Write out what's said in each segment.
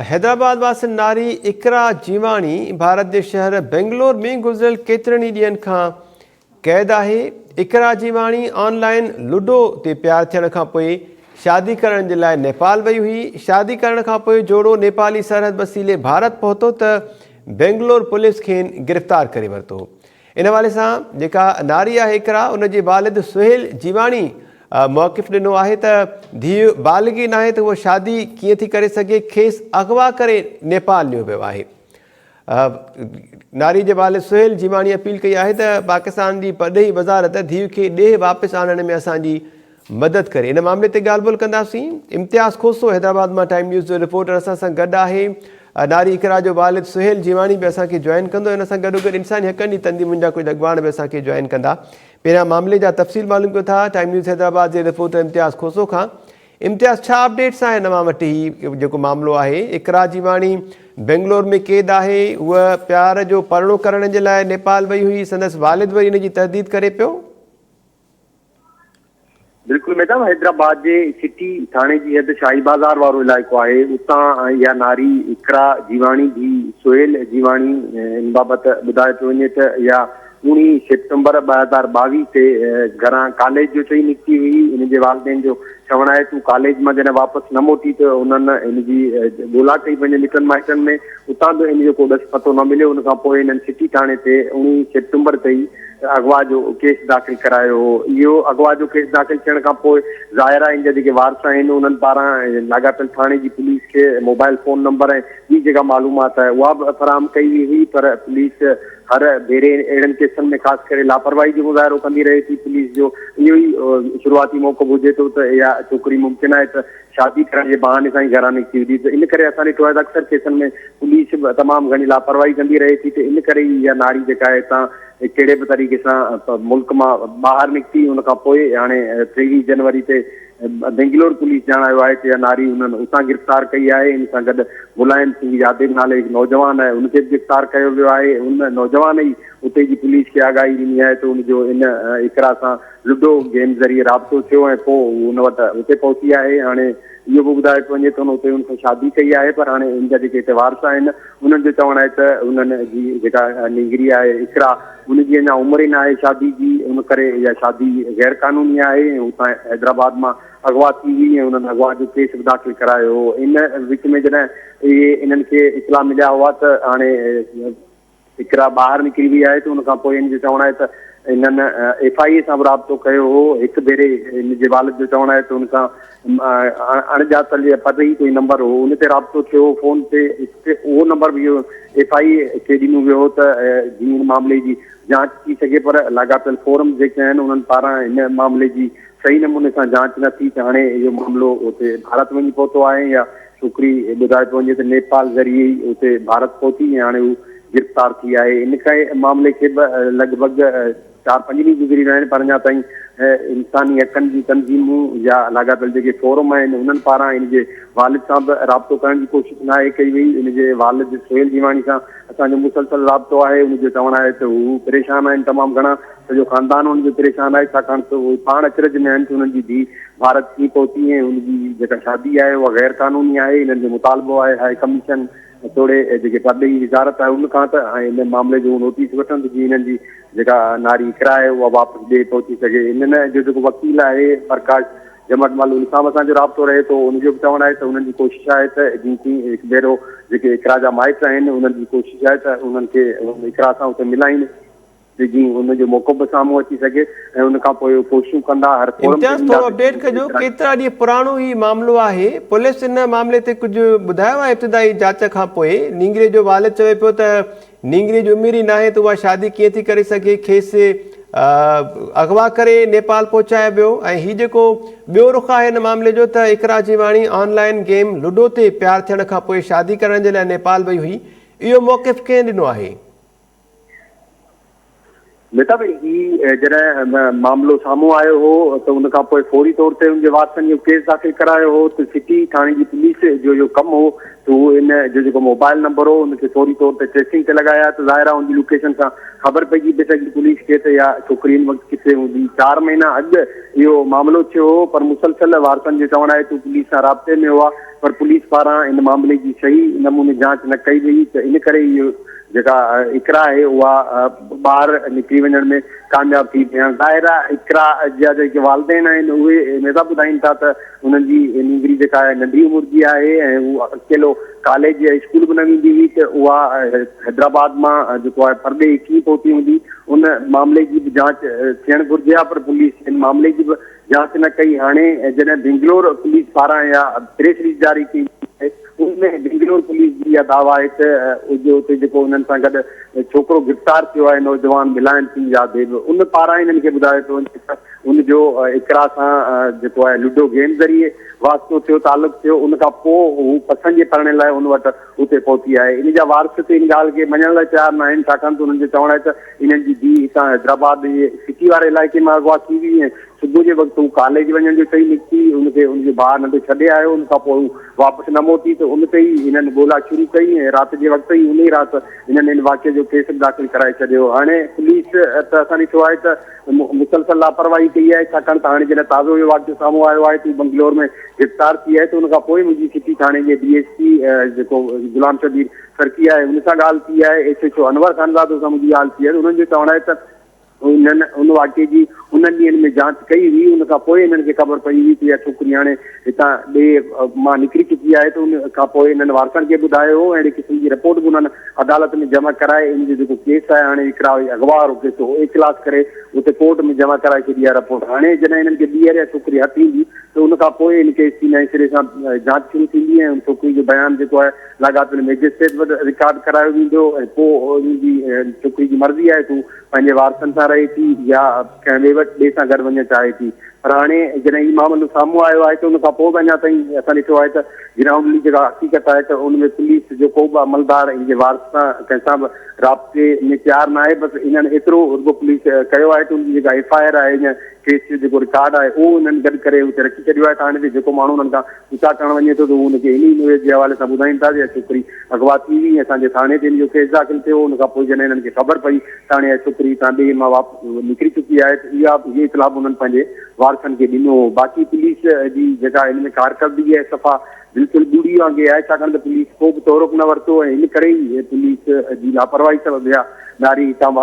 حيدرآباد واسي ناري اقرا جيواڻي ڀارت جي شهر بينگلور ۾ گذريل ڪيترن ئي ڏينهن کان قيد آهي. اقرا جيواڻي آن لائين لوڊو تي پيار ٿيڻ کانپوء شادي ڪرڻ جي لاء نيپال وئي هئي. شادي ڪرڻ کانپوء جوڙو نيپالي سرحد وسيلي ڀارت پهتو ته بينگلور پوليس کين گرفتار ڪري ورتو. ان حوالي سان جيڪا ناري آهي اقرا ان جي والد سهيل جيواڻي موقف ڏنو آهي ته ڌيء بالغ ئي ناهي ته هوء شادي ڪيئن ٿي ڪري سگهي کيس اغوا ڪري نيپال نيو ويو آهي. ناري جي والد سهيل جيواڻي اپيل ڪئي آهي ته پاڪستان جي پرڏيهي وزارت ڌيء کي ڏيهه واپس آڻڻ ۾ اسان جي مدد ڪري. ان معاملي تي ڳالهه ٻولهه ڪنداسين. امتياز کوسو حيدرآباد مان ٽائيم نيوز جو رپورٽر اسان سان گڏ آهي. ناري اقرا جو والد سهيل جيواڻي به اسان کي جوائن ڪندو ۽ ان سان گڏوگڏ انساني حقن جي تنظيمن جا ڪجهه اڳواڻ به اسان کي جوائن ڪندا. پهريان معاملي جا تفصيل معلوم ڪيون ٿا ٽائيم نيوز حيدرآباد جي رپورٽر امتياز کوسو کان. امتياز ڇا اپڊيٽس آهن اوهان وٽ هي جيڪو معاملو آهي اقرا جيواڻي بينگلور ۾ قيد آهي هوء پيار جو پرڻو ڪرڻ جي لاء نيپال وئي هئي سندس والد وري ان جي ترديد ڪري پيو. بلڪل ميڊم حيدرآباد جي سٽي ٿاڻي جي حد شاهي بازار وارو علائقو آهي اتان اها ناري اقرا جيواڻي ڌي سهيل جيواڻي ان بابت ٻڌايو پيو وڃي ته اها اوڻيهه سيپٽمبر 2022 تي گهران ڪاليج جو چئي نڪتي هئي ان جي والدين جو چوڻ آهي تون ڪاليج مان جڏهن واپس نه موٽي ته انهن ان جي ڳولا ڪئي پنهنجي مٽن مائٽن ۾ اتان به ان جو ڪو ڏس پتو نه مليو ان کان پوء انهن سٽي ٿاڻي تي اوڻيهه سيپٽمبر تي ئي اغوا جو ڪيس داخل ڪرايو هو. اهو اغوا جو ڪيس داخل ٿيڻ کان پوء ظاهر آهي ان جا جيڪي وارث آهن انهن پاران لاڳاپيل ٿاڻي جي پوليس کي موبائل فون نمبر ۽ ٻي جيڪا معلومات آهي اها به فراهم ڪئي وئي هئي پر پوليس هر ڀيري اهڙن ڪيسن ۾ خاص ڪري لاپرواهي جو مظاهرو ڪندي رهي ٿي. پوليس جو اهو ئي شروعاتي موقف هجي ٿو ته اها ڇوڪري ممڪن آهي ته شادي ڪرڻ جي بهاني سان ئي گهران نڪتي هجي ته ان ڪري اسان ڏٺو آهي ته اڪثر ڪيسن ۾ پوليس به تمام گهڻي لاپرواهي ڪندي رهي ٿي ته ان ڪري ئي اها ناري جيڪا آهي هتان ڪهڙي به طريقي سان ملڪ مان ٻاهر نڪتي ان کان پوء هاڻي 23 جنوري تي بينگلور پوليس ڄاڻايو آهي ته اها ناري انهن اتان گرفتار ڪئي آهي ان سان گڏ ملائم سنگهه ياديو نالي هڪ نوجوان آهي ان کي به گرفتار ڪيو ويو آهي ان نوجوان ئي اتي جي پوليس کي آگاهي ڏني آهي ته ان جو ان اقرا سان لوڊو گيم ذريعي رابطو ٿيو ۽ پوء هو ان وٽ اتي پهتي آهي. هاڻي اهو به ٻڌايو پيو وڃي ته هن اتي ان سان شادي ڪئي آهي پر هاڻي ان جا جيڪي هتي وارث آهن انهن جو چوڻ آهي ته انهن جي جيڪا نينگري آهي اقرا ان جي اڃا عمر ئي ناهي شادي جي ان ڪري اها شادي غير قانوني آهي ۽ اتان حيدرآباد مان اغوا ٿي هئي ۽ انهن اغوا جو ڪيس به داخل ڪرايو هو. ان وچ ۾ جڏهن اهي انهن کي اطلاع مليا هئا ته هاڻي اقرا ٻاهر نڪري وئي آهي ته ان کان پوء هن جو چوڻ آهي ته هنن ايف I اي سان به رابطو ڪيو هو، هڪ ڀيري هن جي والد جو چوڻ آهي ته ان سان اڻڄاتل يا پرڏيهي ڪوئي نمبر هو ان تي رابطو ٿيو هو فون تي اهو نمبر به ايف I اي کي ڏنو ويو هو ته جيئن هن معاملي جي جاچ ٿي سگهي پر لاڳاپيل فورمز جيڪي آهن انهن پاران هن معاملي جي صحيح نموني سان جاچ نه ٿي ته هاڻي اهو معاملو اتي ڀارت وڃي پهتو آهي يا ڇوڪري ٻڌايو پيو وڃي ته نيپال ذريعي ئي اتي ڀارت پهتي ۽ هاڻي هو گرفتار ٿي آهي. ان ڪري معاملي کي به لڳ ڀڳ چار پنج ڏينهن گذري ويا آهن پر اڃا تائين انساني حقن جون تنظيمون يا لاڳاپيل جيڪي فورم آهن انهن پاران ان جي والد سان به رابطو ڪرڻ جي ڪوشش ناهي ڪئي وئي. ان جي والد سهيل جيواڻي سان اسان جو مسلسل رابطو آهي ان جو چوڻ آهي ته هو پريشان آهن تمام گهڻا سڄو خاندان ان جو پريشان آهي ڇاڪاڻ ته اهي پاڻ اچرج ۾ آهن ته انهن جي ڌيء ڀارت ڪيئن پهتي ۽ ان جي جيڪا شادي آهي اها غير قانوني آهي انهن جو مطالبو آهي هاء ڪميشن توڙي جيڪي پرڏيهي وزارت آهي ان کان ته ان معاملي جو نوٽيس وٺن ته جيئن انهن جي جيڪا ناري اقرا آهي اها واپس ڏيهه پهچي سگهي انهن جو جيڪو وڪيل آهي پرڪاش جمٽ مل ان سان به اسان جو رابطو رهي ٿو ان جو به چوڻ آهي ته انهن جي ڪوشش آهي ته جيئن تيئن هڪ ڀيرو جيڪي اقرا جا مائٽ آهن انهن جي ڪوشش آهي ته انهن کي اقرا سان اتي ملائين ته جيئن ان جو موقف به سامهون اچي سگهي ۽ ان کان پوء ڪوششون ڪندا هر فورم تي امتياز ٿورو اپڊيٽ ڪجو ڪيترا ڏينهن پراڻو هي معاملو آهي پوليس ان معاملي تي ڪجهه ٻڌايو آهي ابتدائي جاچ کان پوء نينگري جو والد چوي پيو ته نينگري جي عمر ئي ناهي ته اها شادي ڪيئن ٿي ڪري سگهي کيس اغوا ڪري نيپال پهچايو ويو ۽ هي جيڪو ٻيو رخ آهي ان معاملي جو ته Iqra Jiwani online game ludo تي پيار ٿيڻ کان پوء شادي ڪرڻ جي لاء نيپال وئي هئي اهو موقف ڪنهن ڏنو آهي؟ مهتاب هي جڏهن معاملو سامهون آيو هو ته ان کان پوء فوري طور تي ان جي وارثن اهو ڪيس داخل ڪرايو هو ته سٽي ٿاڻي جي پوليس جو اهو ڪم هو ته هو ان ان جو جيڪو موبائل نمبر هو ان کي فوري طور تي ٽريسنگ تي لڳايا ته ظاهر آهي ان جي لوڪيشن سان خبر پئجي پئي سگهي پوليس کي ته اها ڇوڪري هن وقت ڪٿي هوندي. چار مهينا اڳ اهو معاملو ٿيو هو پر مسلسل وارثن جو چوڻ آهي ته هو پوليس سان رابطي ۾ هئا پر پوليس پاران ان معاملي جي صحيح نموني جاچ نه ڪئي وئي ته ان ڪري اهو جيڪا اقرا آهي اها ٻاهر نڪري وڃڻ ۾ ڪامياب ٿي پئي. هاڻ ظاهر آهي اقرا جا جيڪي والدين آهن اهي هميشه ٻڌائين ٿا ته انهن جي نينگري جيڪا آهي ننڍي عمر جي آهي ۽ هو اڪيلو ڪاليج يا اسڪول به نه ويندي هئي ته اها حيدرآباد مان جيڪو آهي پرڏيهي ڪيئن پهتي هوندي ان معاملي جي به جاچ ٿيڻ گهرجي ها پر پوليس ان معاملي جي به جاچ نه ڪئي. هاڻي جڏهن بنگلور پوليس پاران اها پريس رليز جاري ڪئي وئي آهي ان ۾ بنگلور پوليس جي اها دعويٰ آهي ته اهو اتي جيڪو انهن سان گڏ ڇوڪرو گرفتار ٿيو آهي نوجوان ملائم سنگهه ياديو ان پاران انهن کي ٻڌايو پيو وڃي ته ان جو اقرا سان جيڪو آهي لوڊو گيم ذريعي واسطو ٿيو تعلق ٿيو ان کان پوء هو پسند جي پرڻي لاء ان وٽ اتي پهتي آهي. ان جا وارث ته ان ڳالهه کي مڃڻ لاء تيار ناهن ڇاڪاڻ ته انهن جو چوڻ آهي ته انهن جي ڌيء هتان حيدرآباد جي سٽي واري علائقي مان اغوا ٿي هئي ۽ صبح جي وقت هو ڪاليج وڃڻ جو چئي نڪتي ان کي ان جو ڀاء ننڍو ڇڏي آيو ان کان پوء هو واپس نه موٽي ته ان تي ئي هنن ڳولا شروع ڪئي ۽ رات جي وقت ئي ان ئي رات هنن ان واقعي جو ڪيس به داخل ڪرائي ڇڏيو. هاڻي پوليس ته اسان ڏٺو آهي ته مسلسل لاپرواهي ڪئي آهي ڇاڪاڻ ته هاڻي جڏهن تازو اهو واقعو سامهون آيو آهي ته هو بنگلور ۾ گرفتار ٿي آهي ته ان کان پوء منهنجي سٽي ٿاڻي جي ڊي ايس پي جيڪو غلام شبير سرڪي آهي ان سان ڳالهه ٿي آهي S H O Anwar Khanzado سان منهنجي ڳالهه ٿي آهي ته انهن جو چوڻ آهي ته انهن ان واقعي جي انهن ڏينهن ۾ جاچ ڪئي هئي ان کان پوء انهن کي خبر پئي هئي ته اها ڇوڪري هاڻي هتان ڏيهه مان نڪري چڪي آهي ته ان کان پوء انهن وارثن کي ٻڌايو هو اهڙي قسم جي رپورٽ به انهن عدالت ۾ جمع ڪرائي ان جو جيڪو ڪيس آهي هاڻي اقرار اغوا وارو ڪيس هو اي ڪلاس ڪري اتي ڪورٽ ۾ جمع ڪرائي ڇڏي آهي رپورٽ هاڻي جڏهن انهن کي ٻيهر اها ڇوڪري هٿ ايندي ته ان کان پوء ان ڪيس جي نئين سري سان جاچ شروع ٿيندي ۽ ان ڇوڪري جو بيان جيڪو آهي لاڳاپيل مئجسٽريٽ وٽ رڪارڊ ڪرايو ويندو ۽ پوء ان جي ڇوڪري جي مرضي آهي ته هو پنهنجي وارثن سان رهي ٿي يا ڪنهن ٻئي وٽ ٻئي سان گڏ وڃڻ چاهي ٿي پر هاڻي جڏهن هي معاملو سامهون آيو آهي ته ان کان پوء به اڃا تائين اسان ڏٺو آهي ته گرائونڊ جي جيڪا حقيقت آهي ته ان ۾ پوليس جو ڪو به عملدار ان جي وارث سان ڪنهن سان به رابطي ۾ تيار ناهي بس انهن ايترو رڳو پوليس ڪيو آهي ته ان جي جيڪا ايف I R آهي يا ڪيس جو جيڪو رڪارڊ آهي اهو انهن گڏ ڪري اتي رکي ڇڏيو آهي ٿاڻي تي جيڪو ماڻهو انهن کان پڇا ڪرڻ وڃي ٿو ته هو ان کي انهي نوعيت جي حوالي سان ٻڌائين ٿا ته اها ڇوڪري اغوا ٿي هئي ۽ اسان جي ٿاڻي تي ان جو ڪيس داخل ٿيو ان کان پوء جڏهن انهن کي خبر پئي ته هاڻي اها ڇوڪري هتان ڏيهه مان نڪري چڪي آهي ته اها اهو اطلاع به انهن پنهنجي وارثن کي ڏنو هو باقي پوليس جي جيڪا ان ۾ ڪارڪردگي آهي صفا بلڪل ٻوڙي وانگي آهي ڇاڪاڻ ته پوليس ڪو به تحرڪ نه ورتو ۽ ان ڪري ئي پوليس جي لاپرواهي سبب اها ناري هتان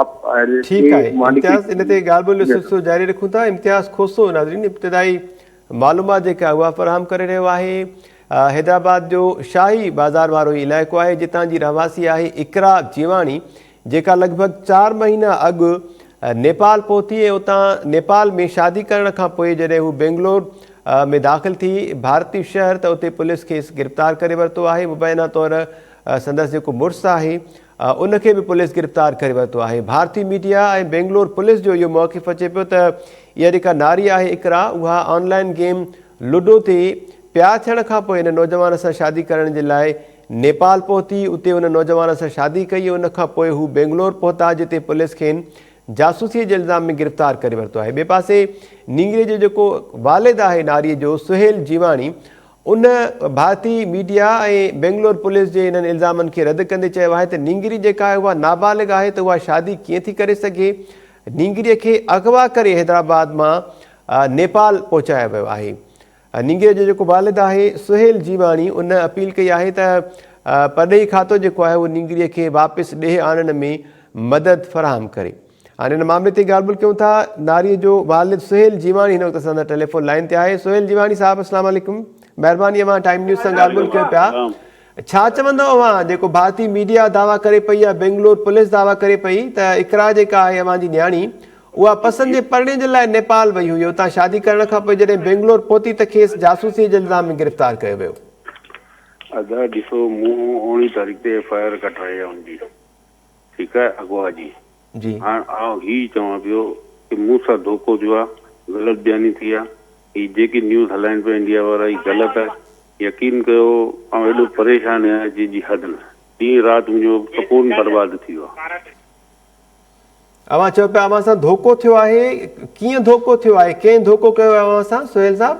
ٺيڪ آهي امتياز ان تي ڳالهه ٻولهه جو سلسلو جاري رکون ٿا امتياز کوسو ناظرين ابتدائي معلومات جيڪا اها فراهم ڪري رهيو آهي حيدرآباد جو شاهي بازار وارو هي علائقو آهي جتان جي رهواسي آهي اقرا جيواڻي جيڪا لڳ ڀڳ چار مهينا اڳ نيپال پهتي ۽ اتان نيپال ۾ شادي ڪرڻ کان پوء جڏهن هو بينگلور ۾ داخل ٿي ڀارتي شهر ته اتي پوليس کيس گرفتار ڪري ورتو آهي مبينا طور سندس جيڪو مڙس آهي ان کي به پوليس گرفتار ڪري ورتو آهي ڀارتي ميڊيا ۽ بينگلور پوليس جو اهو موقف اچي پيو ته اها جيڪا ناري آهي اقرا اها آن لائن گيم لوڊو تي پيار ٿيڻ کان پوء ان نوجوان سان شادي ڪرڻ جي لاء نيپال پهتي اتي ان نوجوان سان شادي ڪئي ان کان پوء هو بينگلور پهتا جتي پوليس کين جاسوسي جي الزام ۾ گرفتار ڪري ورتو آهي ٻئي پاسي نينگري جو جيڪو والد آهي ناري جو سهيل جيواڻي ان ڀارتي ميڊيا ۽ بينگلور پوليس جي انهن الزامن کي رد ڪندي چيو آهي ته نينگري جيڪا آهي اها نابالغ آهي ته اها شادي ڪيئن ٿي ڪري سگهي نينگري کي اغوا ڪري حيدرآباد مان نيپال پهچايو ويو آهي نينگري جو جيڪو والد آهي سهيل جيواڻي ان اپيل ڪئي آهي ته پرڏيهي کاتو جيڪو آهي اهو نينگري کي واپس ڏيهه آڻڻ ۾ مدد فراهم ڪري. هاڻي ان معاملي تي ڳالهه ٻولهه ڪيون ٿا ناري جو والد سهيل جيواڻي هن وقت اسان سان ٽيليفون لائين تي آهي سهيل جيواڻي صاحب السلام عليڪم مهرباني اوهان ٽائيم نيوز سان ڳالهه ٻولهه ڪيو پيا ڇا چوندو اوهان جيڪو ڀارتي ميڊيا دعويٰ ڪري پئي يا بينگلور پوليس دعويٰ ڪري پئي ته اقرا جيڪا آهي اوهان جي نياڻي اها پسند جي پرڻي جي لاء نيپال وئي هئي اتان شادي ڪرڻ کان پوء جڏهن بينگلور پهتي ته کيس جاسوسي جي الزام ۾ گرفتار ڪيو ويو. ادا ڏسو مون اوڻيهه تاريخ تي ايف I R ڪٽرائي آهي ان جي ٺيڪ آهي اغوا جي جي. هاڻ آئون هي چوان پيو ڪي مون سان ڌوڪو ٿيو آهي غلط بياني ٿي آهي هي جيڪي نيوز هلائين پيا انڊيا وارا هي غلط آهي يقين ڪيو آئون ايڏو پريشان آهيان جنهن جي حد نه ڏينهن رات منهنجو سڪون برباد ٿي ويو آهي. اوهان چئو پيا اوهان سان ڌوڪو ٿيو آهي ڪيئن ڌوڪو ٿيو آهي ڪنهن ڌوڪو ڪيو آهي اوهان سان سهيل صاحب؟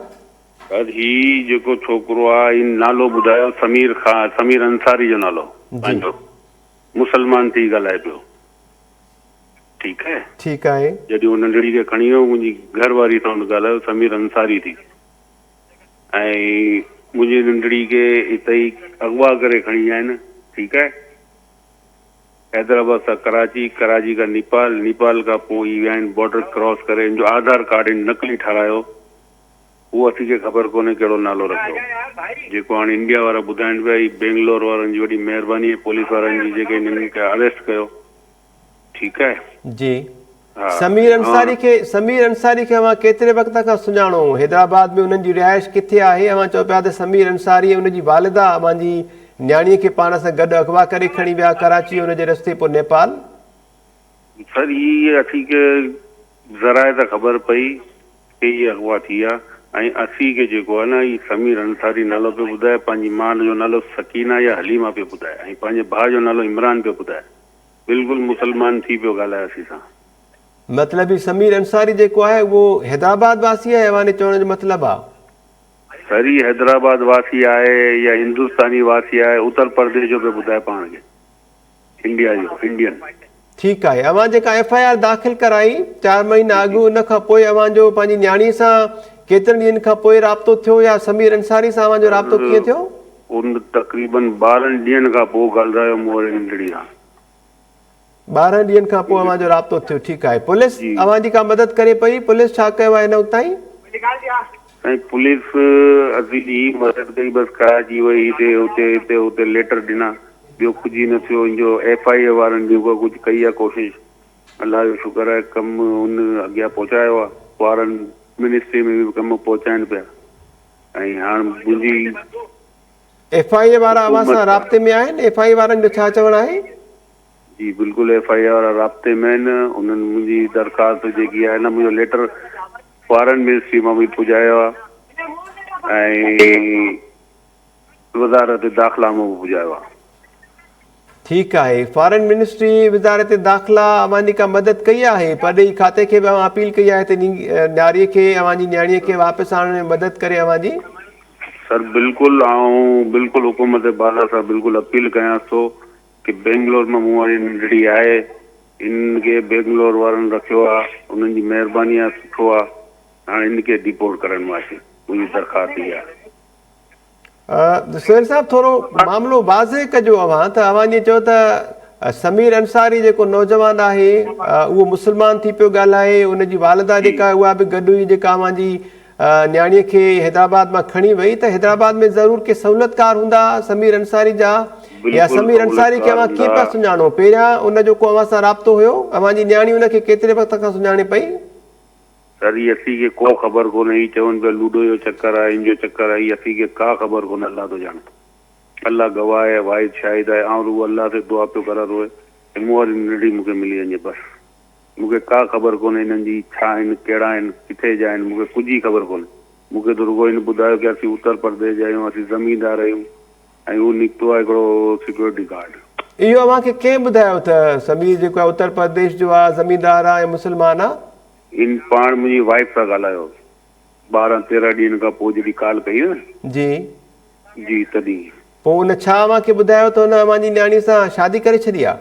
سر هي جيڪو ڇوڪرو آ هن نالو ٻڌايو سمير خان سمير انصاري جو نالو پنهنجو مسلمان ٿي ڳالهائي پيو ٺيڪ آهي. ٺيڪ آهي. جڏهن هو ننڍڙي کي کڻي ويو منهنجي گهر واري سان هن ڳالهايو سمير انصاري ٿي ۽ منهنجي ننڍڙي کي هتي ئي اغوا ڪري کڻي ويا آهن ٺيڪ آهي حيدرآباد سان ڪراچي ڪراچي کان نيپال نيپال کان پوء هي ويا آهن بارڊر ڪراس ڪري هن جو آڌار ڪارڊ هن نقلي ٺارايو اهو اسين کي خبر ڪونهي ڪهڙو نالو رکيو. جيڪو هاڻي انڊيا وارا ٻڌائين پيا هي بينگلور وارن جي وڏي مهرباني ۽ پوليس وارن جي جيڪي هنن کي اريسٽ ڪيو ٺيڪ آهي. جي سمير انصاري کي سمير انصاري کي اوهان ڪيتري وقت کان سڃاڻو حيدرآباد ۾ انهن جي رهائش ڪٿي آهي اوهان چئو پيا ته سمير انصاري ۽ ان جي والده اوهان جي نياڻي کي پاڻ سان گڏ اغوا ڪري کڻي ويا ڪراچي ان جي رستي پوء نيپال. سر هي اسين کي ذرائع تان خبر پئي ڪي هي اغوا ٿي آ ۽ اسين کي جيڪو آ نه هي سمير انصاري نالو پيو ٻڌائي پنهنجي مان جو نالو سڪينه يا حليمه پيو ٻڌائي ۽ پنهنجي ڀاء جو نالو عمران پيو ٻڌائي بلڪل مسلمان ٿي پيو ڳالهائي اسين سان. مطلب هي سمير انصاري جيڪو آهي اهو حيدرآباد واسي آهي اوهان جي چوڻ جو مطلب آ. سر هي حيدرآباد واسي آهي يا هندستاني واسي آهي اتر پرديش جو پيو ٻڌائي پاڻ کي. انڊيا جو انڊين. ٺيڪ آهي اوهان جيڪا ايف I R داخل ڪرائي چار مهينا اڳ ان کان پوء اوهان جو پنهنجي نياڻي سان ڪيترن ڏينهن کان پوء رابطو ٿيو يا سمير انصاري سان اوهان جو رابطو ڪيئن ٿيو؟ ان تقريبن 12 ڏينهن کان پوء ڳالهرايو مون واري ننڍڙي سان. 12 ڏينهن کان پوء اوهان جو رابطو ٿيو ٺيڪ آهي پوليس اوهان جي ڪا مدد ڪري پئي پوليس ڇا ڪيو آهي هن وقت تائين؟ سائين پوليس اسين جي هي مدد ڪئي بس ڪراچي وئي هتي هتي هتي هتي ليٽر ڏنا ٻيو ڪجهه ئي نه ٿيو ان جو ايف I اي وارن جيڪو ڪجهه ڪئي آ ڪوشش الله جو شڪر آهي ڪم ان اڳيان پهچايو آ فارن منسٽري ۾ به ڪم پهچائن پيا ۽ هاڻ منهنجي ايف I اي وارا اوهان سان رابطي ۾ آهن ايف I اي وارن جو ڇا چوڻ آهي؟ جي بلڪل ايف I اي وارا رابطي ۾ آهن انهن منهنجي درخواست جيڪي آهي نه منهنجو ليٽر فارن منسٽري مان به پڄايو آهي ۽ وزارت داخلا مان به پڄايو آهي. ٺيڪ آهي فارن منسٽري وزارت داخلا اوهان جي ڪا مدد ڪئي آهي پرڏيهي کاتي کي به اوهان اپيل ڪئي آهي ته نياري کي اوهان جي نياڻي کي واپس آڻڻ ۾ مدد ڪري اوهان جي. سر بلڪل آئون بلڪل حڪومت بالا سان بلڪل اپيل ڪيان ٿو ڪي بينگلور مان مون واري ننڍڙي آهي ان کي بينگلور وارن رکيو آ انهن جي مهرباني آ سٺو آ هاڻ ان کي ڊيپورٽ ڪرڻ مان اچي منهنجي درخواست اها آ. سهيل صاحب ٿورو معاملو واضح ڪجو اوهان ته اوهان جيئن چيو ته سمير انصاري جيڪو نوجوان آهي اهو مسلمان ٿي پيو ڳالهائي ان جي والده جيڪا آهي اها به گڏ هئي جيڪا اوهان جي نياڻيء کي حيدرآباد مان کڻي وئي ته حيدرآباد ۾ ضرور ڪي سهولتڪار هوندا سمير انصاري جا يا بلڪل سمير انصاري کي سهولتڪار اوهان ڪيئن هوندا. پيا سڃاڻو؟ پهريان ان جو ڪو اوهان سان رابطو هيو؟ اوهان جي نياڻي ان کي ڪيتري وقت کان سڃاڻي پئي؟ سر هي اسين کي ڪو خبر ڪونهي هي چون پيا لوڊو جو چڪر آهي هن جو چڪر آهي هي اسين کي ڪا خبر ڪونهي الله ٿو ڄاڻي الله گواهه آهي واحد شاهد آهي آئون رڳو الله کي دعا پيو ڪران روئي ته مون واري ننڍڙي مون کي ملي وڃي بس. مون کي ڪا خبر ڪونهي انهن جي ڇا آهن، ڪهڙا آهن، ڪٿي جا آهن، مون کي ڪجهه ئي خبر ڪونهي. مون کي ته رڳو هن ٻڌايو ڪي اسين اتر پرديش جا آهيون، اسين زميندار آهيون ۽ هو نڪتو آهي هڪڙو سيڪيورٽي گارڊ. اهو اوهان کي ڪنهن ٻڌايو ته سمير جيڪو آهي اتر پرديش جو آهي، زميندار آهي ۽ مسلمان آهي؟ هن پاڻ منهنجي وائيف سان ڳالهايو. 12 13 ڏينهن کان پوء جڏهن ڪال ڪئي نه. جي. جي تڏهن. پوء ان ڇا اوهان کي ٻڌايو ته هن اوهان جي نياڻي سان شادي ڪري ڇڏي آهي؟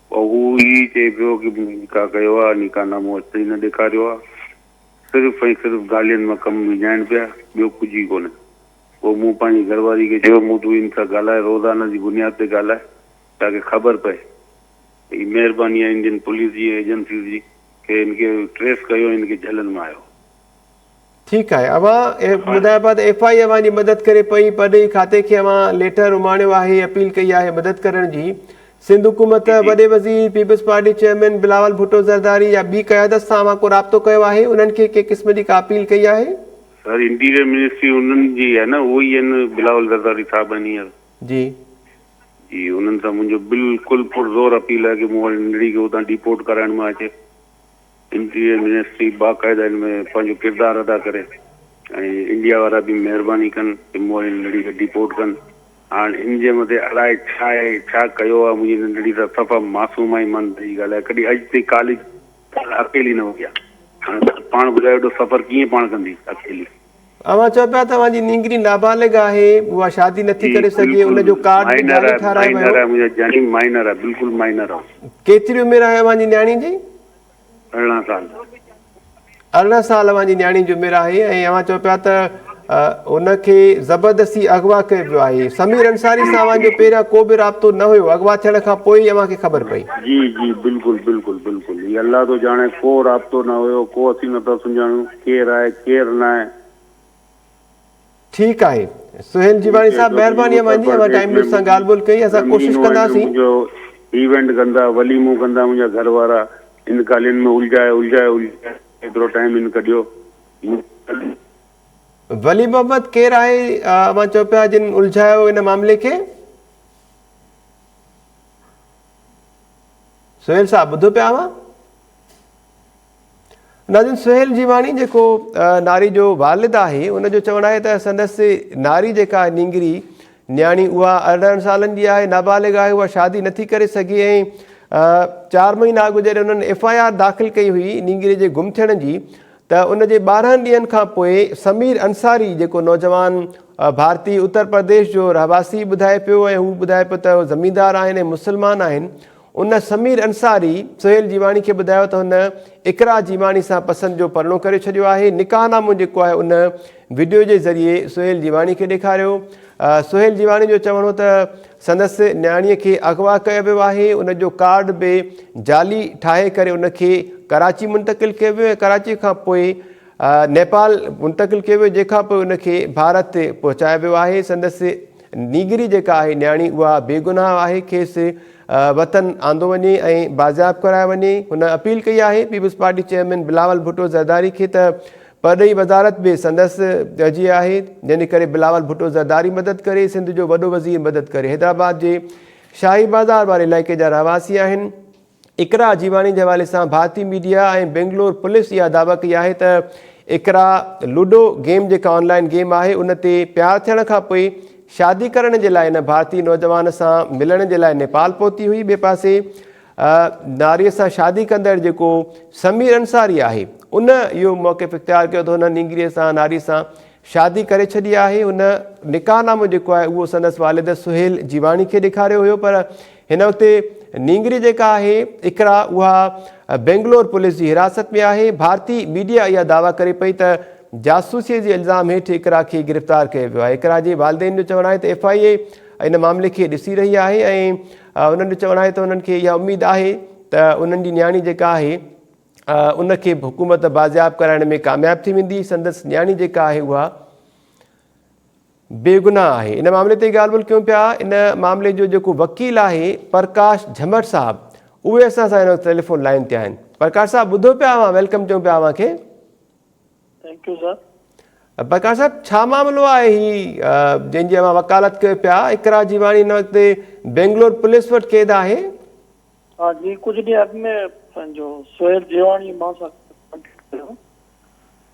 پوء هو هي چئي پيو ڪي مون نڪاح ڪيو آ، نڪاح نامو اڄ تائين نه ڏيکاريو آ. صرف ۽ صرف ڳالهين مان ڪم وڃائين پيا، ٻيو ڪجهه ئي ڪونهي. پوء مون پنهنجي گهر واري کي چيو، مون تون هن سان ڳالهاء، روزانه جي بنياد تي ڳالهاء، تاڪه خبر پئي. هي مهرباني آ انڊين پوليس جي ۽ ايجنسيز جي ڪي هن کي ٽريس ڪيو ۽ هن کي جهلن مان آيو. ٺيڪ آهي اوهان ٻڌايو پيا ته ايف I اي اوهان جي مدد ڪري پئي پرڏيهي کاتي کي اوهان ليٽر اماڻيو آهي اپيل ڪئي آهي مدد ڪرڻ جي سنڌ حڪومت وڏي وزير peoples party chairman Bilawal Bhutto Zardari يا ٻي قيادت سان اوهان ڪو رابطو ڪيو آهي انهن کي ڪنهن قسم جي ڪا اپيل ڪئي آهي. سر انٽيريئر منسٽري انهن جي آهي نه اهي ئي آهن بلاول زرداري صاحب آهن هينئر. جي. جي انهن سان منهنجو بلڪل پرزور اپيل آهي ڪي مون واري ننڍڙي کي اتان ڊيپورٽ ڪرائڻ مان اچي. انٽيريئر منسٽري باقاعده ان ۾ پنهنجو ڪردار ادا ڪري ۽ انڊيا وارا به مهرباني ڪن ته مون واري ننڍڙي کي ڊيپورٽ ڪن. هاڻ ان جي مٿي الائي ڇا آهي ڇا ڪيو آهي منهنجي ننڍڙي ته صفا معصوم آهي ايمانداري جي ڳالهه آهي ڪڏهن اڄ تائين ڪاليج اڪيلي نه وئي آهي هاڻ پاڻ ٻڌايو ايڏو سفر ڪيئن پاڻ ڪندي اڪيلي. اوهان چئو پيا ته اوهان جي نينگري نابالغ آهي، اها شادي نٿي جي ڪري سگهي، بلڪل ان جو ڪارڊ به مائنر جعلي آهي ٺارايو مائنر ويو. آهي منهنجا جاني مائنر آهي بلڪل مائنر آهي. ڪيتري عمر آهي اوهان جي نياڻي جي؟ 18 سال. 18 سال اوهان جي نياڻي جي عمر آهي ۽ اوهان چئو پيا ته ان کي زبردستي اغوا ڪيو ويو آهي. سمير انصاري جي سان اوهان جي جو پهريان ڪو به رابطو نه هيو، اغوا ٿيڻ کان پوء ئي اوهان کي خبر پئي. جي جي بلڪل بلڪل بلڪل هي الله ٿو ڄاڻي ڪو رابطو نه هيو ڪو اسين نٿا سڃاڻون ڪير آهي ڪير نه آهي. ٺيڪ آهي سهيل مون جيواڻي چيو صاحب ته مهرباني اتر اوهان جي اوهان پرديش ٽائيم ۾ نيوز سان ڳالهه ٻولهه ڪئي اسان ڪوشش مهينو آهي جو ڪنداسين. منهنجو ايونٽ ڪندا وليمون ڪندا منهنجا گهر وارا ان ڳالهين ۾ الجهائي الجهائي الجهائي ايترو ٽائيم هن ڪڍيو مون ولي محمد ڪير آهي اوهان چئو پيا جن الجهايو ان معاملي کي؟ سهيل صاحب ٻڌو پيا اوهان؟ ناظرين سهيل جيواڻي جيڪو ناري جو والد آهي ان جو چوڻ آهي ته سندس ناري جيڪا آهي نينگري نياڻي اها 18 سالن جي آهي نابالغ آهي اها شادي نٿي ڪري سگهي ۽ 4 مهينا اڳ جڏهن انهن ايف I R داخل ڪئي هئي نينگري جي گم ٿيڻ جي ته ان جي 12 ڏينهن کان پوء سمير انصاري جيڪو نوجوان ڀارتي اتر پرديش جو رهواسي ٻڌائي پيو ۽ هو ٻڌائي پيو ته زميندار آهن ۽ مسلمان آهن ان سمير انصاري سهيل جيواڻي کي ٻڌايو ته هن اقرا جيواڻي سان پسند جو پرڻو ڪري ڇڏيو آهي، نڪاح نامو جيڪو آهي ان وڊيو جي ذريعي سهيل جيواڻي کي ڏيکاريو. سهيل جيواڻي جو چوڻ هو ته سندس نياڻي کي اغوا ڪيو ويو آهي، ان جو ڪارڊ به جعلي ٺاهي ڪري ان کي ڪراچي منتقل ڪيو ويو ۽ ڪراچي کان پوء نيپال منتقل ڪيو ويو جنهن کان پوء ان کي ڀارت پهچايو ويو آهي، سندس نينگري جيڪا آهي نياڻي اها بيگناهه آهي کيس وطن آندو وڃي ۽ بازياب ڪرايو وڃي. هن اپيل ڪئي آهي peoples party chairman Bilawal Bhutto Zardari کي ته پرڏيهي وزارت به سندس جي آهي جنهن جي ڪري بلاول ڀٽو زرداري مدد ڪري سنڌ جو وڏو وزير مدد ڪري حيدرآباد جي شاهي بازار واري علائقي جا رهواسي آهن. اقرا جيواڻي جي حوالي سان ڀارتي ميڊيا ۽ بينگلور پوليس اها دعويٰ ڪئي آهي ته اقرا لوڊو گيم جيڪا آن لائن گيم آهي ان تي پيار ٿيڻ کانپوء شادي ڪرڻ جي لاء ان ڀارتي نوجوان سان ملڻ جي لاء نيپال پهتي هئي ٻئي پاسي ناري سان شادي ڪندڙ جيڪو سمير انصاري آهي ان اهو موقف اختيار ڪيو ته هن نينگري سان ناري سان شادي ڪري ڇڏي آهي هن نڪاح نامو جيڪو آهي اهو سندس والد سهيل جيواڻي کي ڏيکاريو هيو پر هن وقت نينگري جيڪا آهي اقرا اها بينگلور پوليس جي حراست ۾ آهي ڀارتي ميڊيا اها دعويٰ ڪري پئي ته جاسوسي جي الزام هيٺ اقرا کي گرفتار ڪيو ويو آهي اقرا جي والدين جو چوڻ آهي ته ايف I اي ان معاملي کي ڏسي رهي آهي ۽ انهن جو چوڻ آهي ته انهن کي اها اميد آهي ته انهن جي نياڻي جيڪا آهي ان کي به حڪومت بازياب ڪرائڻ ۾ ڪامياب ٿي ويندي سندس نياڻي جيڪا آهي اها بيگناهه آهي ان معاملي تي ڳالهه ٻولهه ڪيون پيا ان معاملي جو جيڪو وڪيل آهي پرڪاش جھمٽ صاحب اهي اسان سان هن وقت ٽيليفون لائين تي آهن پرڪاش صاحب ٻڌو پيا اوهان welcome چئون پيا اوهان کي. Thank you sir. Prakash صاحب ڇا معاملو آهي هي جنهن جي اوهان وڪالت ڪيو پيا اقرا جيواڻي هن وقت بينگلور پوليس وٽ قيد آهي. ها جي ڪجهه ڏينهن اڳ ۾ پنهنجو سهيل جيواڻي مان سان ڪانٽيڪٽ ڪيو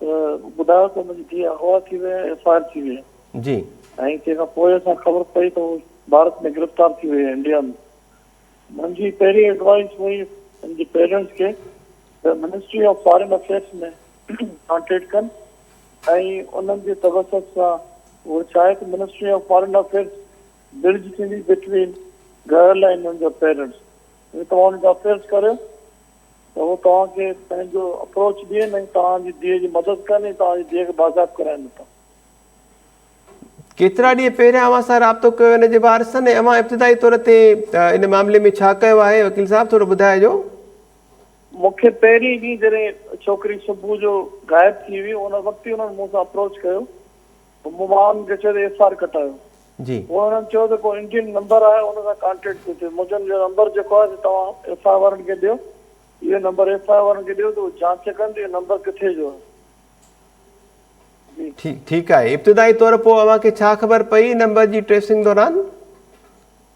ته ٻڌايو ته منهنجي ڌيء اغوا ٿي وئي ۽ ايف I R ٿي وئي جي. ۽ تنهن کان پوء اسان کي خبر پئي ته هو ڀارت ۾ گرفتار ٿي وئي آهي انڊيا ۾ منهنجي پهرين ايڊوائس هئي هن جي پيرنٽس کي ته ministry of foreign affairs ۾ contact ڪن ۽ انهن جي توسط سان اهو چاهي ته ministry of foreign affairs bridge ٿيندي بٽوين گرل ۽ انهن جا پيرنٽس يعني توهان انهن سان افيئرس ڪريو ته هو توهان کي پنهنجو اپروچ ڏين ۽ توهان جي ڌيء جي مدد ڪن ۽ توهان جي ڌيء کي بازياب ڪرائين اتان. ڪيترا ڏينهن پهريان اوهان سان رابطو ڪيو ان جي وارثن ۽ اوهان ابتدائي طور تي ان معاملي ۾ ڇا ڪيو آهي وڪيل صاحب ٿورو ٻڌائجو. مون کي پهرين ڏينهن جڏهن ڇوڪري صبح جو غائب ٿي هئي ان وقت ئي انهن مون سان اپروچ ڪيو ته مان انهن کي چيو ته ايف I R ڪٽايو. جي. پوء انهن چيو ته ڪو انڊين نمبر آهي ان سان ڪانٽيڪٽ ٿو ٿئي. مون چيو جو نمبر جيڪو آهي سو توهان ايف I وارن کي ڏيو. اهو نمبر ايف I وارن کي ڏيو ته هو جانچ ڪن ته اهو نمبر ڪٿي جو آهي. جي. ٺيڪ آهي. ابتدائي طور پوء اوهان کي ڇا خبر پئي نمبر جي ٽريسنگ دوران؟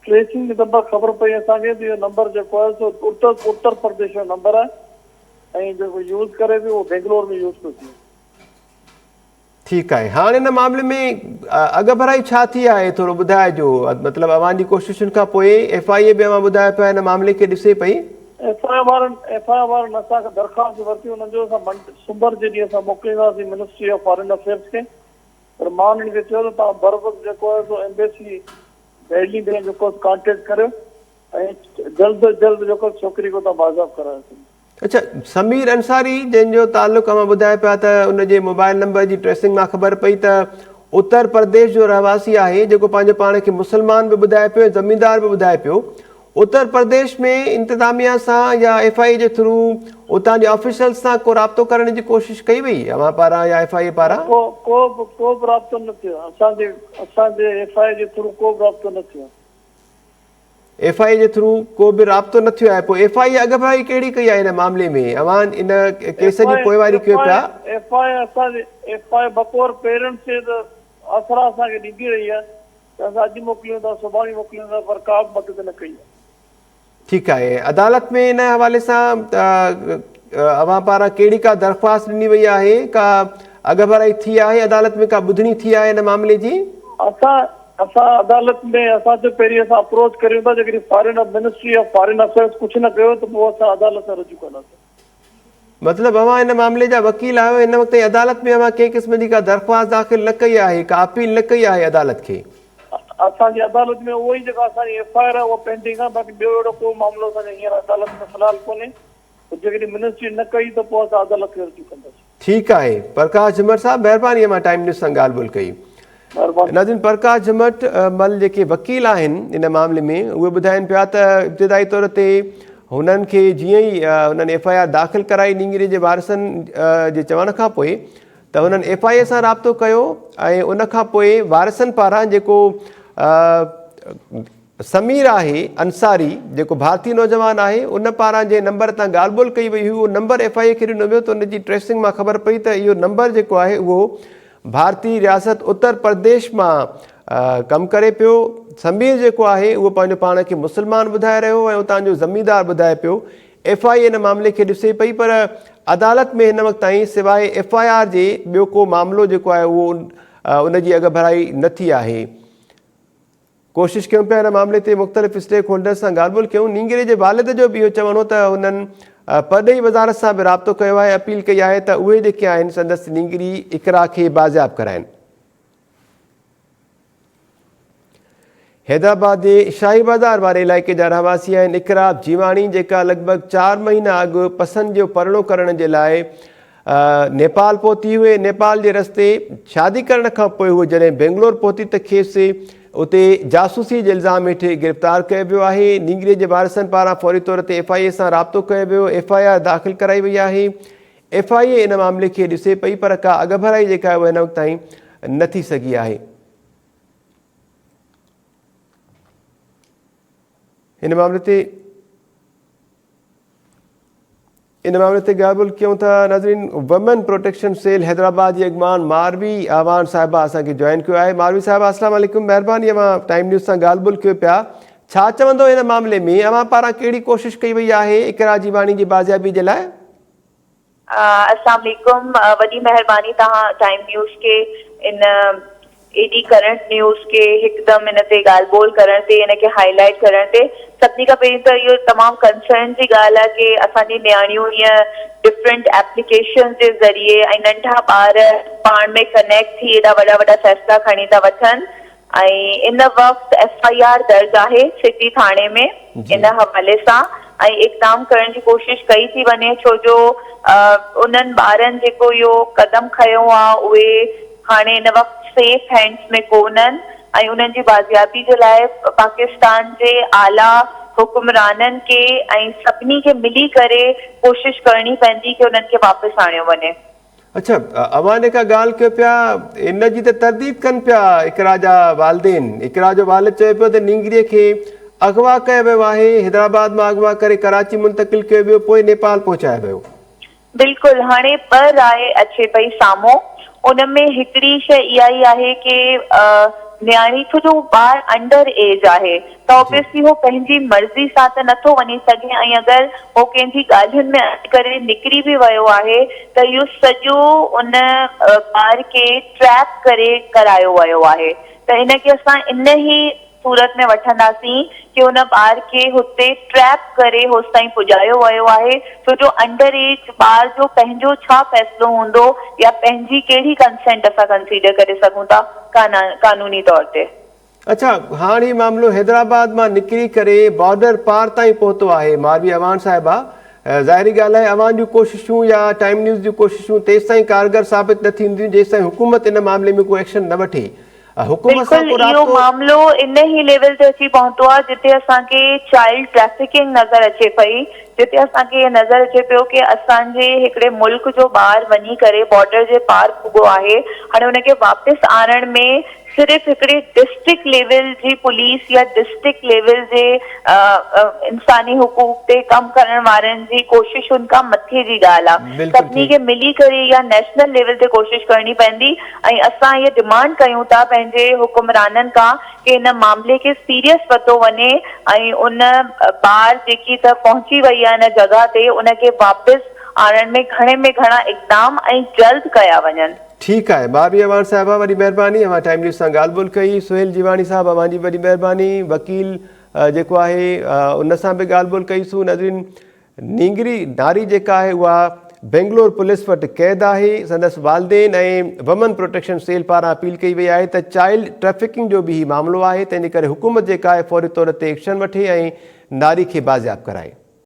ٽريسنگ جي دفعا خبر پئي اسان کي ته اهو نمبر جيڪو آهي سو اتر اتر پرديش جو نمبر آهي ۽ جيڪو يوز ڪري پيو اهو بينگلور ۾ يوز پيو ٿئي. ٺيڪ آهي هاڻ ان معاملي ۾ اڳڀرائي ڇا ٿي آهي ٿورو ٻڌائجو مطلب اوهان جي ڪوششن کان پوء ايف I اي به اوهان ٻڌايو پيا ان معاملي کي ڏسي پئي. ايف I اي وارن ايف I اي وارن اسان کان درخواست ورتي انهن جو اسان سومر جي ڏينهن اسان موڪلينداسين منسٽري آف فارين افيئرس کي پر مان انهن کي چيو ته توهان بروقت جيڪو آهي سو ايمبيسي دهلي ۾ جيڪو ڪانٽيڪٽ ڪريو ۽ جلد از جلد جيڪو ڇوڪري کي اتان بازياب ڪرايو سين. اڇا سمير انصاري جنهن جو تعلق اوهان ٻڌايو پيا ته ان جي موبائل نمبر جي ٽريسنگ مان خبر پئي ته اتر پرديش جو رهواسي آهي جيڪو پنهنجو پاڻ کي مسلمان به ٻڌائي پيو ۽ زميندار به ٻڌائي پيو اتر پرديش ۾ انتظاميا سان يا ايف I اي جي ٿرو اتان جي آفيشلز سان ڪو رابطو ڪرڻ جي ڪوشش ڪئي وئي اوهان پاران يا ايف I اي پاران؟ ڪو ڪو به ڪو به رابطو نه ٿيو اسان جي اسان جي ايف I اي جي ٿرو ڪو به رابطو نه ٿيو. ايف I اي جي ٿرو ڪو به رابطو نه ٿيو آهي پوء ايف I اي اڳڀرائي ڪهڙي ڪئي آهي هن معاملي ۾ اوهان ان ڪيس جي پوئواري ڪيو پيا. ايف I اي اسان جي ايف I اي بطور پيرنٽس جي ته آسرا اسان کي ڏيندي رهي آهي ته اسان اڄ موڪليون ٿا سڀاڻي موڪليون ٿا پر ڪا به مدد نه ڪئي آهي. ٺيڪ آهي عدالت ۾ ان حوالي سان اوهان پاران ڪهڙي ڪا درخواست ڏني وئي آهي ڪا اڳڀرائي ٿي آهي عدالت ۾ ڪا ٻڌڻي ٿي آهي ان معاملي جي؟ اسان اسان عدالت ۾ اسان چيو پهرين اسان اپروچ ڪريون ٿا جيڪڏهن foreign ministry of foreign affairs ڪجهه نه ڪيو ته پوء اسان عدالت سان رجوع ڪنداسين. مطلب اوهان ان معاملي جا وڪيل آهيو هن وقت تائين عدالت ۾ اوهان ڪنهن قسم جي ڪا درخواست داخل نه ڪئي آهي ڪا اپيل نه ڪئي آهي عدالت کي. اسان جي عدالت ۾ اهو ئي جيڪا اسان جي ايف I R آهي اها پينڊنگ آهي باقي ٻيو اهڙو ڪو معاملو اسان جو هينئر عدالت ۾ في الحال ڪونهي پوء جيڪڏهن منسٽري نه ڪئي ته پوء اسان عدالت کي رجوع ڪنداسين. ٺيڪ آهي پرڪاش جهمٽ صاحب مهرباني اوهان ٽائيم نيوز سان ڳالهه ٻولهه ڪئي. مهرباني. ناظرين پرڪاش جهمٽ مل جيڪي وڪيل آهن ان معاملي ۾ اهي ٻڌائين پيا ته ابتدائي طور تي هنن کي جيئن ئي هنن ايف I R داخل ڪرائي نينگري جي وارثن جي چوڻ کان پوء ته هنن ايف I اي سان رابطو ڪيو ۽ ان کان پوء وارثن پاران جيڪو سمير آهي انصاري جيڪو ڀارتي نوجوان آهي ان پاران جنهن نمبر تان ڳالهه ٻولهه ڪئي وئي هئي اهو نمبر ايف I اي کي ڏنو ويو ته ان جي ٽريسنگ مان خبر پئي ته اهو نمبر جيڪو آهي اهو ڀارتي رياست اتر پرديش مان ڪم ڪري پيو سمير جيڪو آهي اهو پنهنجو پاڻ کي مسلمان ٻڌائي رهيو ۽ اتان جو زميندار ٻڌائي پيو ايف I اي ان معاملي کي ڏسي پئي پر عدالت ۾ هن وقت تائين سواء ايف I R جي ٻيو ڪو معاملو جيڪو آهي اهو ان جي اڳڀرائي نه ٿي آهي. ڪوشش ڪيون پيا ان معاملي تي مختلف اسٽيڪ هولڊرز سان ڳالهه ٻولهه ڪيون نينگري جي والد جو به اهو چوڻ هو ته هنن پرڏيهي وزارت سان به رابطو ڪيو آهي اپيل ڪئي آهي ته اهي جيڪي آهن سندس نينگري اقرا کي بازياب ڪرائين. حيدرآباد جي شاهي بازار واري علائقي جا رهواسي آهن اقرا جيواڻي جيڪا لڳ ڀڳ چار مهينا اڳ پسند جو پرڻو ڪرڻ جي لاء نيپال پهتي هئي. نيپال جي رستي شادي ڪرڻ کان پوء هوء جڏهن بينگلور پهتي ته کيس اتي جاسوسي جي الزام هيٺ گرفتار ڪيو ويو آهي. نينگري جي وارثن پاران فوري طور تي ايف I اي سان رابطو ڪيو ويو، ايف I R داخل ڪرائي وئي آهي. ايف I اي ان معاملي کي ڏسي پئي پر ڪا اڳڀرائي جيڪا آهي اها هن وقت تائين نه ٿي سگهي آهي. هن معاملي تي ان معاملي تي ڳالهه ٻولهه ڪيون ٿا ناظرين وومين پروٽيڪشن سيل حيدرآباد جي اڳواڻ ماروي اعواڻ صاحبه اسان کي جوائن ڪيو آهي ماروي صاحبه السلام عليڪم مهرباني اوهان ٽائيم نيوز سان ڳالهه ٻولهه ڪيو پيا ڇا چوندو هن معاملي ۾ اوهان پاران ڪهڙي ڪوشش ڪئي وئي آهي اقرا جيواڻي جي بازيابي جي لاء؟ السلام عليڪم وڏي مهرباني توهان ٽائيم نيوز کي ان ايڏي ڪرنٽ نيوز کي هڪدم ان تي ڳالهه ٻولهه ڪرڻ تي ان کي هائي لائيٽ ڪرڻ تي سڀني کان پهرين ته اهو تمام ڪنسرن جي ڳالهه آهي ڪي اسان جي نياڻيون ائين ڊفرنٽ ايپليڪيشنز جي ذريعي ۽ ننڍا ٻار پاڻ ۾ ڪنيڪٽ ٿي ايڏا وڏا وڏا فيصلا کڻي ٿا وٺن ۽ ان وقت ايف I R درج آهي سٽي ٿاڻي ۾ ان حوالي سان ۽ اقدام ڪرڻ جي ڪوشش ڪئي ٿي وڃي ڇو جو انهن ٻارن جيڪو اهو قدم کنيو آهي اهي هاڻي هن وقت سيف هينڊز ۾ ڪونهن ۽ انهن جي بازيابي جي لاء پاڪستان جي اعليٰ حڪمرانن کي ۽ سڀني کي ملي ڪري ڪوشش ڪرڻي پوندي ڪي انهن کي واپس آڻيو وڃي. اڇا اوهان جيڪا ڳالهه ڪيو پيا ان جي ته ترديد ڪن پيا اقرا جا والدين اقرا جو والد چئي پيو ته نينگري کي اغوا ڪيو ويو آهي حيدرآباد مان اغوا ڪري ڪراچي منتقل ڪيو ويو پوء نيپال پهچايو ويو. بلڪل هاڻي ٻه راء اچي پئي سامهون ان ۾ هڪڙي شئي اها ئي آهي ڪي نياڻي ڇو جو ٻار انڊر ايج آهي ته اوبيسلي هو پنهنجي مرضي سان ته نٿو وڃي سگهي ۽ اگر هو ڪنهن جي ڳالهين ۾ اچي ڪري نڪري به ويو آهي ته اهو سڄو ان ٻار کي ٽريپ ڪري ڪرايو ويو آهي ته ان کي اسان ان ئي. صورت ۾ وٺنداسين ڪي ان ٻار کي هتي ٽريپ ڪري هوستائين پڄايو ويو آهي ڇو جو انڊر ايج ٻار جو پنهنجو ڇا فيصلو هوندو يا پنهنجي ڪهڙي ڪنسينٽ اسان ڪنسيڊر ڪري سگهون ٿا قانوني طور تي. اڇا هاڻ هي معاملو حيدرآباد مان نڪري ڪري بارڊر پار تائين پهتو آهي ماروي اعواڻ صاحبه ظاهري ڳالهه آهي اوهان جون ڪوششون يا ٽائيم نيوز جون ڪوششون تيستائين ڪارگر ثابت نه ٿينديون جيستائين حڪومت ان معاملي ۾ ڪو ايڪشن نه وٺي حڪومت سان بلڪل ڪو اهو رابطو معاملو ان ئي ليول تي اچي پهتو آهي جتي اسان کي چائلڊ ٽريفڪنگ نظر اچي پئي جتي اسان کي اهي نظر اچي پيو ڪي اسان جي هڪڙي ملڪ جو ٻار وڃي ڪري بارڊر جي پار پڳو آهي هاڻي ان کي واپس آڻڻ ۾ صرف هڪڙي ڊسٽرڪٽ ليول جي پوليس يا ڊسٽرڪٽ ليول جي انساني حقوق تي ڪم ڪرڻ وارن جي ڪوششن کان مٿي جي ڳالهه آ. بلڪل سڀني ٺيڪ. کي ملي ڪري اها نيشنل ليول تي ڪوشش ڪرڻي پوندي ۽ اسان اها ڊمانڊ ڪيون ٿا پنهنجي حڪمرانن کان ڪي ان معاملي کي سيريس ورتو وڃي ۽ ان ٻار جيڪي ته پهچي وئي آ ان جڳهه تي ان کي واپس آڻڻ ۾ گهڻي ۾ گهڻا اقدام ۽ جلد ڪيا وڃن. ٺيڪ آهي بابي اعواڻ صاحبه وڏي مهرباني اوهان ٽائيم نيوز سان ڳالهه ٻولهه ڪئي سهيل جيواڻي صاحب اوهان جي به وڏي مهرباني وڪيل جيڪو آهي ان سان به ڳالهه ٻولهه ڪئي سون ناظرين نينگري ناري جيڪا آهي اها بينگلور پوليس وٽ قيد آهي سندس والدين ۽ ومن پروٽيڪشن سيل پاران اپيل ڪئي وئي آهي ته چائلڊ ٽريفڪنگ جو به هي معاملو آهي تنهن جي ڪري حڪومت جيڪا آهي فوري طور تي ايڪشن وٺي ۽ ناري کي بازياب ڪرائي.